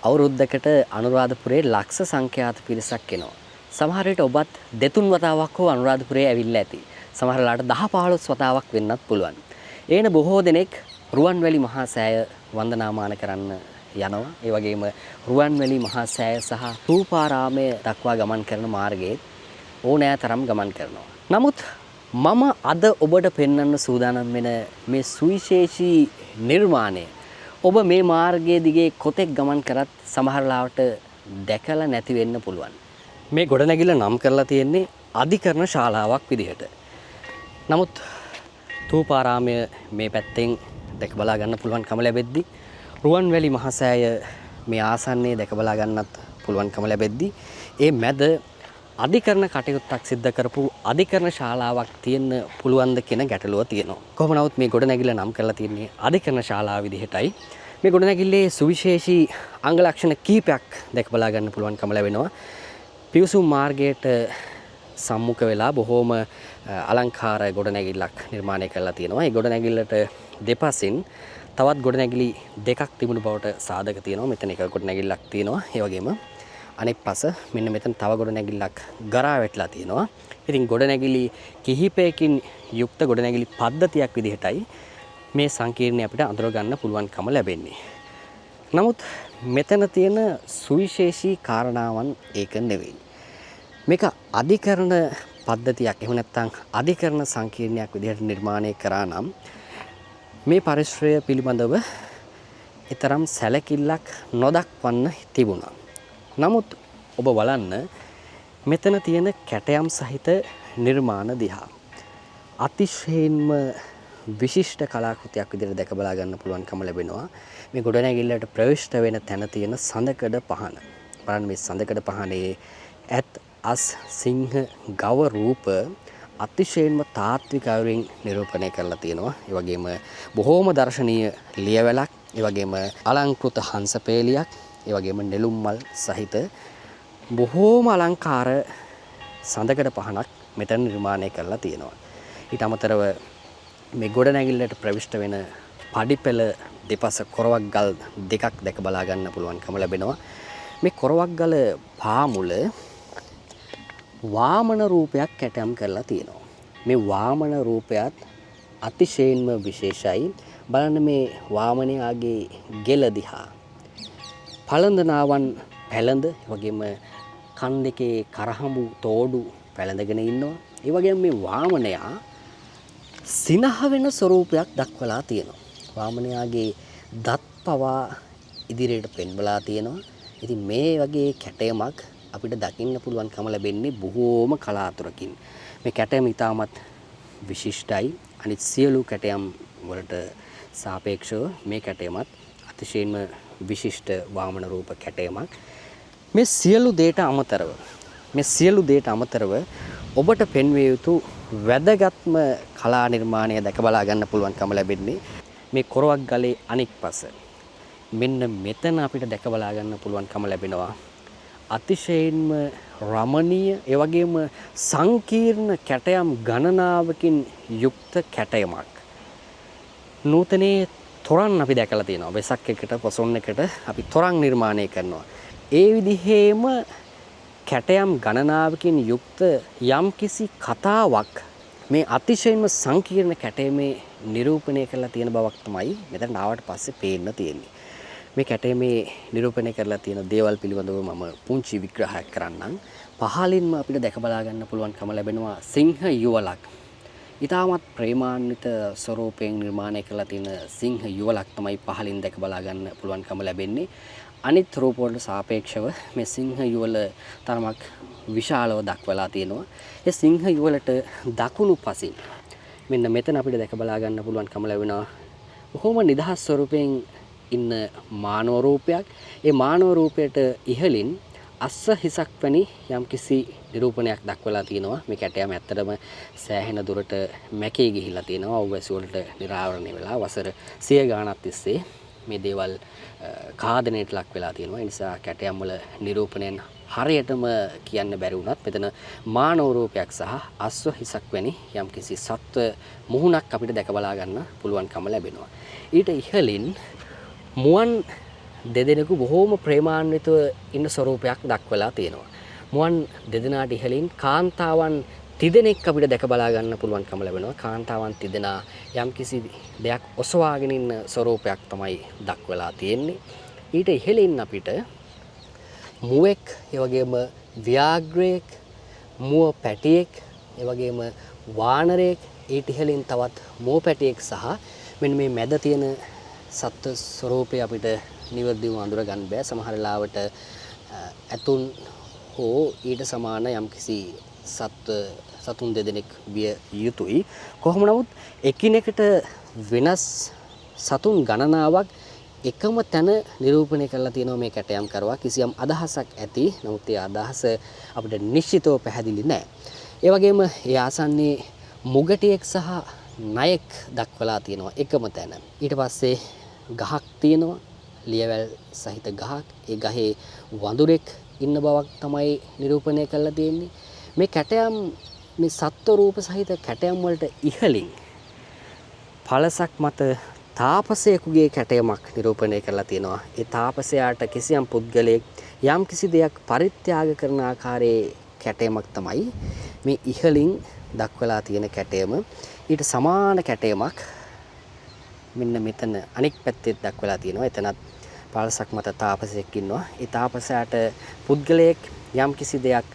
අවුරුද්දකට අනුරාධපුරයේ ලක්ෂ සංඛ්‍යාත පිරිසක් එනවා. සමහර විට ඔබත් දෙතුන් වතාවක් හෝ අනුරාධපුරයේ ඇවිල්ලා ඇති. සමහර වෙලාවට 10 15 වතාවක් වෙන්නත් පුළුවන්. ඒන බොහෝ දෙනෙක් රුවන්වැලි මහා සෑය වන්දනාමාන කරන්න යනවා. ඒ වගේම රුවන්වැලි මහා සෑය සහ ථූපාරාමය දක්වා ගමන් කරන මාර්ගයේ ඕනෑ තරම් ගමන් කරනවා. නමුත් මම අද ඔබට පෙන්වන්න සූදානම් වෙන මේ සුවිශේෂී නිර්මාණය ඔබ මේ මාර්ගයේ දිගේ කොතෙක් ගමන් කරත් සමහර ලාවට දැකලා නැති වෙන්න පුළුවන්. මේ ගොඩනැගිල්ල නම් කරලා තියෙන්නේ අධිකරණ ශාලාවක් විදිහට. නමුත් ථූපාරාමය මේ පැත්තෙන් දැක බලා ගන්න පුළුවන්කම ලැබෙද්දි, රුවන්වැලි මහසෑය මේ ආසන්නයේ දැක බලා ගන්නත් පුළුවන්කම ලැබෙද්දි, ඒ මැද අධිකරණ කටයුත්තක් සිද්ධ කරපු අධිකරණ ශාලාවක් තියෙන්න පුළුවන්ද කියන ගැටලුව තියෙනවා. කොහොම නමුත් මේ ගොඩනැගිල්ල නම් කරලා තියෙන්නේ අධිකරණ ශාලාව විදිහටයි. මේ ගොඩනැගිල්ලේ සුවිශේෂී අංග ලක්ෂණ කිහිපයක් දැක බලා ගන්න පුළුවන්කම ලැබෙනවා. පිවිසුම් මාර්ගයට සම්මුඛ වෙලා බොහෝම අලංකාර ගොඩනැගිල්ලක් නිර්මාණය කරලා තියෙනවා. ඒ ගොඩනැගිල්ලට දෙපසින් තවත් ගොඩනැගිලි දෙකක් තිබුණු බවට සාධක තියෙනවා. මෙතන එක ගොඩනැගිල්ලක් තියෙනවා. ඒ වගේම අනෙක් පස මෙන්න මෙතන තව ගොඩනැගිල්ලක් ගරා වැටලා තියෙනවා. ඉතින් ගොඩනැගිලි කිහිපයකින් යුක්ත ගොඩනැගිලි පද්ධතියක් විදිහටයි මේ සංකීර්ණය අපිට අඳුර ගන්න පුළුවන්කම ලැබෙන්නේ. නමුත් මෙතන තියෙන සුවිශේෂී කාරණාවන් ඒක නෙවෙයි. මේක අධිකරණ පද්ධතියක් එහෙම නැත්නම් අධිකරණ සංකීර්ණයක් විදිහට නිර්මාණය කරා නම් මේ පරිසරය පිළිබඳව එතරම් සැලකිල්ලක් නොදක්වන්න තිබුණා. නමුත් ඔබ බලන්න මෙතන තියෙන කැටයම් සහිත නිර්මාණ දිහා. අතිශයින්ම විශිෂ්ට කලාකෘතියක් විදිහට දැක බලා ගන්න පුළුවන්කම ලැබෙනවා. මේ ගොඩනැගිල්ලට ප්‍රවිෂ්ඨ වෙන තැන තියෙන සඳකඩ පහන. බලන්න මේ සඳකඩ පහනේ ඇත්, අස්, සිංහ, ගව රූප අතිශයින්ම තාත්වික අයුරින් නිරූපණය කරලා තියෙනවා. ඒ වගේම බොහෝම දර්ශනීය ලියවැලක්, ඒ වගේම අලංකෘත හංසපේලියක්, ඒ වගේම නෙළුම් මල් සහිත බොහෝම අලංකාර සඳකඩ පහනක් මෙතන නිර්මාණය කරලා තියෙනවා. ඊට අමතරව මේ ගොඩනැගිල්ලට ප්‍රවිෂ්ඨ වෙන පඩිපෙළ දෙපස කොරවක් ගල් දෙකක් දැක බලා ගන්න පුළුවන්කම ලැබෙනවා. මේ කොරවක් ගල පාමුල වාමන රූපයක් කැටයම් කරලා තියෙනවා. මේ වාමන රූපයත් අතිශයින්ම විශේෂයි. බලන්න මේ වාමනයාගේ ගෙල දිහා. පළඳනාවන් පැළඳ, වගේම කන් දෙකේ කරහඹු තෝඩු පැළඳගෙන ඉන්නවා. ඒ වගේම මේ වාමනයා සිනහ වෙන ස්වරූපයක් දක්වලා තියෙනවා. වාමනයාගේ දත් පවා ඉදිරියට පෙන්වලා තියෙනවා. ඉතින් මේ වගේ කැටයමක් අපිට දකින්න පුළුවන්කම ලැබෙන්නේ බොහෝම කලාතුරකින්. මේ කැටයම ඉතාමත් විශිෂ්ටයි. අනිත් සියලු කැටයම් වලට සාපේක්ෂව මේ කැටයමත් අතිශයින්ම විශිෂ්ට වාමන රූප කැටයමක්. මේ සියලු දේට අමතරව ඔබට පෙන්විය යුතු වැදගත්ම කලා නිර්මාණය දැක බලා ගන්න පුළුවන්කම ලැබෙන්නේ මේ කොරවක් ගලේ අනෙක් පස. මෙන්න මෙතන අපිට දැක බලා ගන්න පුළුවන්කම ලැබෙනවා අතිශයින්ම රමණීය, ඒ වගේම සංකීර්ණ කැටයම් ගණනාවකින් යුක්ත කැටයමක්. නූතනයේ තොරන් අපි දැකලා තියෙනවා. වෙසක් එකට, පොසොන් එකට අපි තොරන් නිර්මාණය කරනවා. ඒ විදිහේම කැටයම් ගණනාවකින් යුක්ත යම්කිසි කතාවක් මේ අතිශයින්ම සංකීර්ණ කැටයමේ නිරූපණය කරලා තියෙන බවක් තමයි මෙතන ආවට පස්සේ පේන්න තියෙන්නේ. මේ කැටයමේ නිරූපණය කරලා තියෙන දේවල් පිළිබඳව මම පුංචි විග්‍රහයක් කරන්නම්. පහළින්ම අපිට දැක බලා ගන්න පුළුවන්කම ලැබෙනවා සිංහ යුවලක්. ඉතාමත් ප්‍රේමාන්විත ස්වරූපයෙන් නිර්මාණය කරලා තියෙන සිංහ යුවලක් තමයි පහළින් දැක බලා ගන්න පුළුවන්කම ලැබෙන්නේ. අනිත් රූප වලට සාපේක්ෂව මේ සිංහ යුවල තරමක් විශාලව දක්වලා තියෙනවා. ඒ සිංහ යුවලට දකුණු පසින් මෙන්න මෙතන අපිට දැක බලා ගන්න පුළුවන්කම ලැබෙනවා බොහොම නිදහස් ස්වරූපයෙන් ඉන්න මානව රූපයක්. ඒ මානව රූපයට ඉහළින් අස්ස හිසක් වැනි යම්කිසි නිරූපණයක් දක්වලා තියෙනවා. මේ කැටයම ඇත්තටම සෑහෙන දුරට මැකී ගිහිල්ලා තියෙනවා. අවුවැසි වලට නිරාවරණය වෙලා වසර සිය ගාණක් තිස්සේ මේ දේවල් ඛාදනයට ලක් වෙලා තියෙනවා. ඒ නිසා කැටයම් වල නිරූපණයෙන් හරියටම කියන්න බැරි වුණත් මෙතන මානව රූපයක් සහ අස්ව හිසක් වැනි යම්කිසි සත්ව මුහුණක් අපිට දැක බලා ගන්න පුළුවන්කම ලැබෙනවා. ඊට ඉහළින් මුවන් දෙදෙනෙකු බොහෝම ප්‍රේමාන්විතව ඉන්න ස්වරූපයක් දක්වලා තියෙනවා. මුවන් දෙදෙනාට ඉහළින් කාන්තාවන් තිදෙනෙක් අපිට දැක බලා ගන්න පුළුවන්කම ලැබෙනවා. කාන්තාවන් තිදෙනා යම්කිසි දෙයක් ඔසවාගෙන ඉන්න ස්වරූපයක් තමයි දක්වලා තියෙන්නේ. ඊට ඉහළින් අපිට මුවෙක්, ඒ වගේම ව්‍යාග්‍රයෙක්, මුව පැටියෙක්, ඒ වගේම වානරයෙක්, ඊට ඉහළින් තවත් මුව පැටියෙක් සහ මෙන්න මේ මැද තියෙන සත්ව ස්වරූපය අපිට නිවැරදිව අඳුර ගන්න බෑ. සමහර වෙලාවට ඇතුන් හෝ ඊට සමාන යම්කිසි සතුන් දෙදෙනෙක් විය යුතුයි. කොහොම නමුත් එකිනෙකට වෙනස් සතුන් ගණනාවක් එකම තැන නිරූපණය කරලා තියෙනවා මේ කැටයම් කරුවා. කිසියම් අදහසක් ඇති. නමුත් ඒ අදහස අපිට නිශ්චිතව පැහැදිලි නෑ. ඒ වගේම ඒ ආසන්නයේ මුගටියෙක් සහ නයෙක් දක්වලා තියෙනවා එකම තැන. ඊට පස්සේ ගහක් තියෙනවා, ලියවැල් සහිත ගහක්. ඒ ගහේ වඳුරෙක් ඉන්න බවක් තමයි නිරූපණය කරලා තියෙන්නේ. මේ කැටයම්, මේ සත්ව රූප සහිත කැටයම් වලට ඉහළින් පළසක් මත තාපසයෙකුගේ කැටයමක් නිරූපණය කරලා තියෙනවා. ඒ තාපසයාට කිසියම් පුද්ගලයෙක් යම් කිසි දෙයක් පරිත්‍යාග කරන ආකාරයේ කැටයමක් තමයි මේ ඉහළින් දක්වලා තියෙන කැටයම. ඊට සමාන කැටයමක් මෙන්න මෙතන අනෙක් පැත්තෙත් දක්වලා තියෙනවා. එතනත් පළසක් මත තාපසයෙක් ඉන්නවා. ඒ තාපසයාට පුද්ගලයෙක් යම් කිසි දෙයක්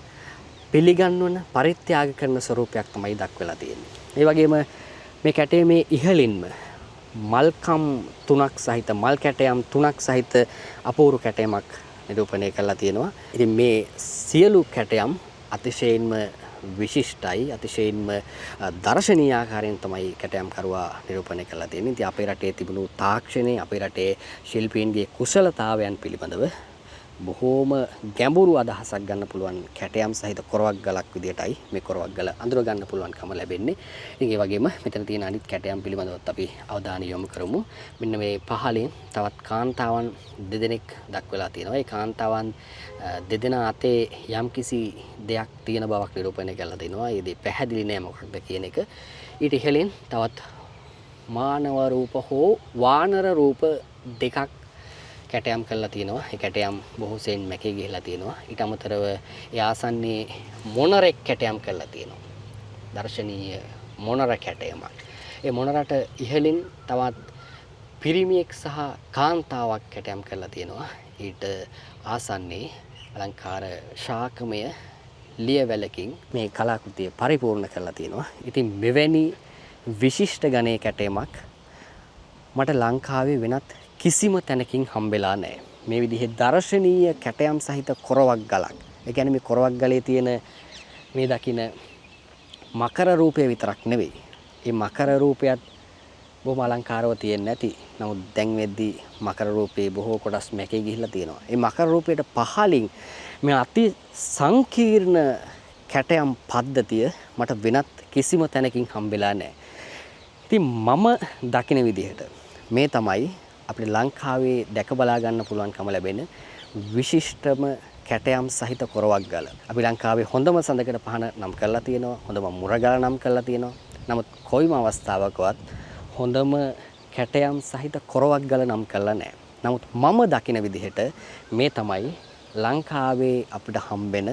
පිළිගන්වන පරිත්‍යාග කරන ස්වරූපයක් තමයි දක්වලා තියෙන්නේ. ඒ වගේම මේ කැටයමේ ඉහළින්ම මල්කම් තුනක් සහිත මල් කැටයම් තුනක් සහිත අපූර්ව කැටයමක් නිරූපණය කරලා තියෙනවා. ඉතින් මේ සියලු කැටයම් අතිශයින්ම විශිෂ්ටයි, අතිශයින්ම දර්ශනීය ආකාරයෙන් තමයි කැටයම් කරුවා නිරූපණය කරලා තියෙන්නේ. ඉතින් අපේ රටේ තිබුණු තාක්ෂණය, අපේ රටේ ශිල්පීන්ගේ කුසලතාවයන් පිළිබඳව බොහෝම ගැඹුරු අදහසක් ගන්න පුළුවන් කැටයම් සහිත කොරවක් ගලක් විදියටයි මේ කොරවක් ගල අඳුර ගන්න පුළුවන්කම ලැබෙන්නේ. ඉතින් ඒ වගේම මෙතන තියෙන අනිත් කැටයම් පිළිබඳවත් අපි අවධානය යොමු කරමු. මෙන්න මේ පහළින් තවත් කාන්තාවන් දෙදෙනෙක් දක්වලා තියෙනවා. ඒ කාන්තාවන් දෙදෙනා අතේ යම්කිසි දෙයක් තියෙන බවක් නිරූපණය කරලා තිනවා. ඒ දේ පැහැදිලි නෑ මොකක්ද කියන එක. ඊට ඉහළින් තවත් මානව රූප හෝ වානර රූප දෙකක් කැටයම් කරලා තියෙනවා. ඒ කැටයම් බොහෝ සෙයින් මැකී ගිහිලා තියෙනවා. ඊට අමතරව ඒ ආසන්නයේ මොනරෙක් කැටයම් කරලා තියෙනවා. දර්ශනීය මොනර කැටයමක්. ඒ මොනරට ඉහළින් තවත් පිරිමියෙක් සහ කාන්තාවක් කැටයම් කරලා තියෙනවා. ඊට ආසන්නයේ අලංකාර ශාකමය ලියවැලකින් මේ කලාකෘතිය පරිපූර්ණ කරලා තියෙනවා. ඉතින් මෙවැනි විශිෂ්ට ගණයේ කැටයමක් මට ලංකාවේ වෙනත් කිසිම තැනකින් හම්බෙලා නැහැ. මේ විදිහේ දර්ශනීය කැටයම් සහිත කොරවක් ගලක්. ඒ කියන්නේ මේ කොරවක් ගලේ තියෙන මේ දකින මකර රූපය විතරක් නෙවෙයි. ඒ මකර රූපයත් බොහොම අලංකාරව තියෙන්නේ නැති. නමුත් දැන් වෙද්දී මකර රූපේ බොහෝ කොටස් මැකී ගිහිල්ලා තියෙනවා. ඒ මකර රූපයට පහළින් මේ අති සංකීර්ණ කැටයම් පද්ධතිය මට වෙනත් කිසිම තැනකින් හම්බෙලා නැහැ. ඉතින් මම දකින විදිහට මේ තමයි අපිට ලංකාවේ දැක බලා ගන්න පුළුවන්කම ලැබෙන විශිෂ්ටම කැටයම් සහිත කොරවක් ගල. අපි ලංකාවේ හොඳම සඳකඩ පහන නම් කරලා තියෙනවා, හොඳම මුරගල නම් කරලා තියෙනවා. නමුත් කොයිම අවස්ථාවකවත් හොඳම කැටයම් සහිත කොරවක් ගල නම් කරලා නැහැ. නමුත් මම දකින විදිහට මේ තමයි ලංකාවේ අපිට හම්බෙන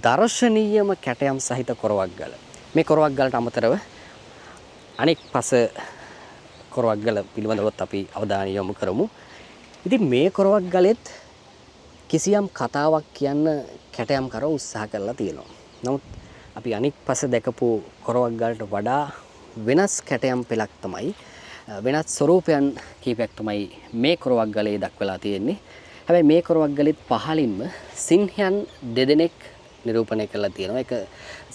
දර්ශනීයම කැටයම් සහිත කොරවක් ගල. මේ කොරවක් ගලට අමතරව අනෙක් පස කොරවක් ගල පිළිබඳවත් අපි අවධානය යොමු කරමු. ඉතින් මේ කොරවක් ගලෙත් කිසියම් කතාවක් කියන්න කැටයම් කරව උත්සාහ කරලා තියෙනවා. නමුත් අපි අනෙක් පස දැකපු කොරවක් ගලට වඩා වෙනස් කැටයම් පෙළක් තමයි, වෙනස් ස්වරූපයන් කීපයක් තමයි මේ කොරවක් ගලේ දක්වලා තියෙන්නේ. හැබැයි මේ කොරවක් ගලෙත් පහළින්ම සිංහයන් දෙදෙනෙක් නිරූපණය කරලා තියෙනවා. එක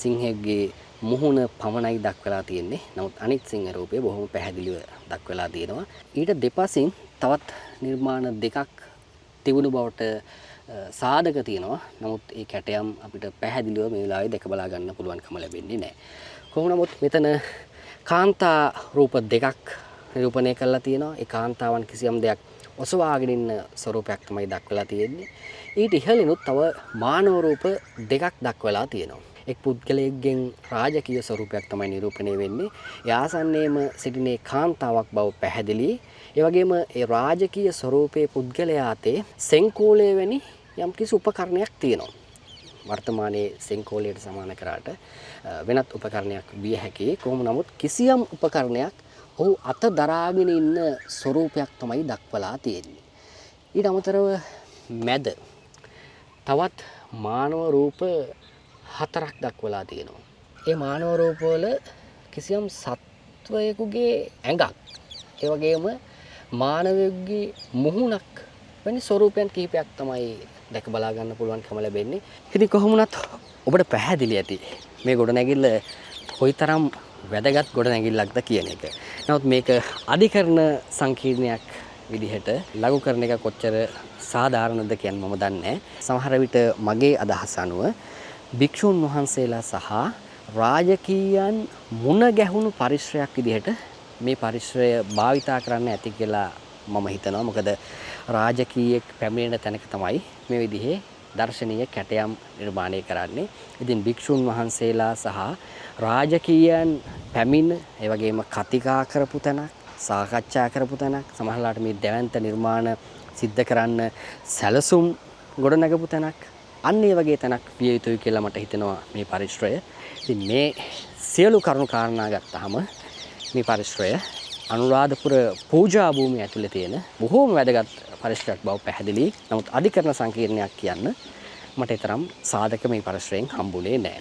සිංහයෙක්ගේ මුහුණ පමණයි දක්වලා තියෙන්නේ. නමුත් අනිත් සිංහ රූපය බොහොම පැහැදිලිව දක්වලා තියෙනවා. ඊට දෙපසින් තවත් නිර්මාණ දෙකක් තිබුණු බවට සාධක තියෙනවා. නමුත් ඒ කැටයම් අපිට පැහැදිලිව මේ වෙලාවේ දැක බලා ගන්න පුළුවන්කම ලැබෙන්නේ නැහැ. කොහොම නමුත් මෙතන කාන්තා රූප දෙකක් නිරූපණය කරලා තියෙනවා. ඒ කාන්තාවන් කිසියම් දෙයක් ඔසවාගෙන ඉන්න ස්වරූපයක් තමයි දක්වලා තියෙන්නේ. ඊට ඉහළිනුත් තව මානව රූප දෙකක් දක්වලා තියෙනවා. එක් පුද්ගලයෙක්ගෙන් රාජකීය ස්වරූපයක් තමයි නිරූපණය වෙන්නේ. ඒ ආසන්නයේම සිටිනේ කාන්තාවක් බව පැහැදිලි. ඒ වගේම ඒ රාජකීය ස්වරූපයේ පුද්ගලයා අතේ සෙන්කෝලය වැනි යම්කිසි උපකරණයක් තියෙනවා. වර්තමානයේ සෙන්කෝලයට සමාන කරාට වෙනත් උපකරණයක් විය හැකියි. කොහොම නමුත් කිසියම් උපකරණයක් ඔහු අත දරාගෙන ඉන්න ස්වරූපයක් තමයි දක්වලා තියෙන්නේ. ඊට අමතරව මැද තවත් මානව රූප හතරක් දක්වලා තියෙනවා. ඒ මානව රූපවල කිසියම් සත්වයෙකුගේ ඇඟක්, ඒ වගේම මානවයෙකුගේ මුහුණක් වැනි ස්වරූපයන් කිහිපයක් තමයි දැක බලා ගන්න පුළුවන්කම ලැබෙන්නේ. ඉතින් කොහොම වුණත් ඔබට පැහැදිලි ඇති මේ ගොඩනැගිල්ල කොයිතරම් වැදගත් ගොඩනැගිල්ලක්ද කියන එක. නමුත් මේක අධිකරණ සංකීර්ණයක් විදිහට ලඝු කරන එක කොච්චර සාධාරණද කියන්න මම දන්නේ නැහැ. සමහර විට මගේ අදහස අනුව භික්ෂූන් වහන්සේලා සහ රාජකීයන් මුණ ගැහුණු පරිශ්‍රයක් විදිහට මේ පරිශ්‍රය භාවිතා කරන්න ඇති කියලා මම හිතනවා. මොකද රාජකීයෙක් පැමිණෙන තැනක තමයි මේ විදිහේ දර්ශනීය කැටයම් නිර්මාණය කරන්නේ. ඉතින් භික්ෂූන් වහන්සේලා සහ රාජකීයන් පැමිණ, ඒ වගේම කතිකා කරපු තැනක්, සාකච්ඡා කරපු තැනක්, සමහරලාට මේ දැවැන්ත නිර්මාණ සිද්ධ කරන්න සැලසුම් ගොඩනගපු තැනක්, අන්න ඒ වගේ තැනක් විය යුතුයි කියලා මට හිතෙනවා මේ පරිශ්‍රය. ඉතින් මේ සියලු කරුණු කාරණා ගත්තාම මේ පරිශ්‍රය අනුරාධපුර පූජා භූමිය ඇතුලේ තියෙන බොහෝම වැදගත් පරිශ්‍රයක් බව පැහැදිලි. නමුත් අධිකරණ සංකීර්ණයක් කියන්න මට ඒ තරම් සාධක මේ පරිශ්‍රයෙන් හම්බුනේ නෑ.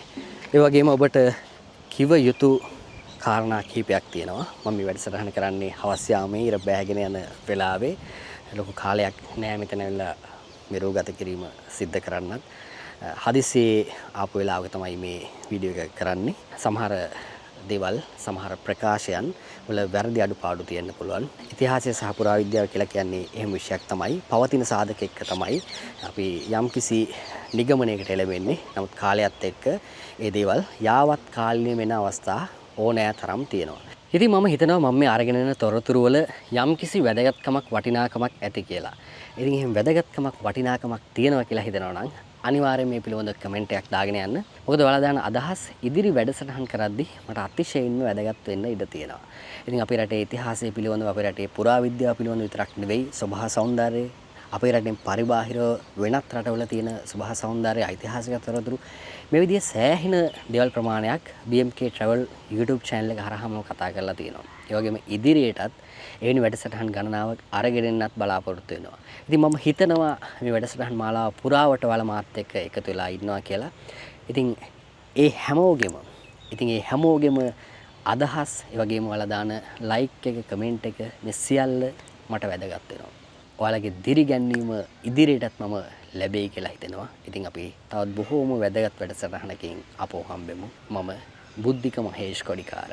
ඒ වගේම ඔබට කිව යුතු කාරණා කිහිපයක් තියෙනවා. මම මේ වැඩසටහන කරන්නේ හවස් යාමේ ඉර බෑගෙන යන වෙලාවේ. ලොකු කාලයක් නෑ මෙතන ඇවිල්ලා මෙරෝගත කිරීම සිද්ධ කරන්නත්. හදිසියේ ආපු වෙලාවක තමයි මේ වීඩියෝ එක කරන්නේ. සමහර දේවල්, සමහර ප්‍රකාශයන් වල වැරදි අඩුපාඩු තියෙන්න පුළුවන්. ඉතිහාසය සහ පුරාවිද්‍යාව කියලා කියන්නේ එහෙම විෂයක් තමයි. පවතින සාධක එක්ක තමයි අපි යම්කිසි නිගමනයකට එළඹෙන්නේ. නමුත් කාලයත් එක්ක ඒ දේවල් යාවත් කාලීන වෙන අවස්ථා ඕනෑ තරම් තියෙනවා. ඉතින් මම හිතනවා මම මේ අරගෙන යන තොරතුරු වල යම්කිසි වැදගත්කමක් වටිනාකමක් ඇති කියලා. ඉතින් එහෙම වැදගත්කමක් වටිනාකමක් තියෙනවා කියලා හිතනවා නම් අනිවාර්යයෙන් මේ පිළිබඳව කමෙන්ට් එකක් දාගෙන යන්න. මොකද ඔයාලා දාන අදහස් ඉදිරි වැඩසටහන් කරද්දි මට අතිශයින්ම වැදගත් වෙන්න ඉඩ තියෙනවා. ඉතින් අපේ රටේ ඉතිහාසය පිළිබඳව, අපේ රටේ පුරාවිද්‍යාව පිළිබඳව විතරක් නෙවෙයි, ස්වභාව සෞන්දර්යය, අපේ රටෙන් පරිබාහිරව වෙනත් රටවල තියෙන ස්වභාව සෞන්දර්ය, ඓතිහාසික තොරතුරු, මේ විදිහේ සෑහෙන දේවල් ප්‍රමාණයක් BMK Travel YouTube channel එක හරහා මම කතා කරලා තියෙනවා. ඒ වගේම ඉදිරියටත් එවැනි වැඩසටහන් ගණනාවක් අරගෙන එන්නත් බලාපොරොත්තු වෙනවා. ඉතින් මම හිතනවා මේ වැඩසටහන් මාලාව පුරාවට ඔයාලා මාත් එක්ක එකතු වෙලා ඉන්නවා කියලා. ඉතින් ඒ හැමෝගෙම අදහස්, ඒ වගේම ඔයාලා දාන ලයික් එක, කමෙන්ට් එක, මේ සියල්ල මට වැදගත් වෙනවා. ඔයාලගේ දිරිගැන්වීම ඉදිරියටත් මම ලැබෙයි කියලා හිතෙනවා. ඉතින් අපි තවත් බොහෝම වැදගත් වැඩසටහනකින් අපෝ හම්බෙමු. මම බුද්ධික මහේෂ් කොඩිකාර.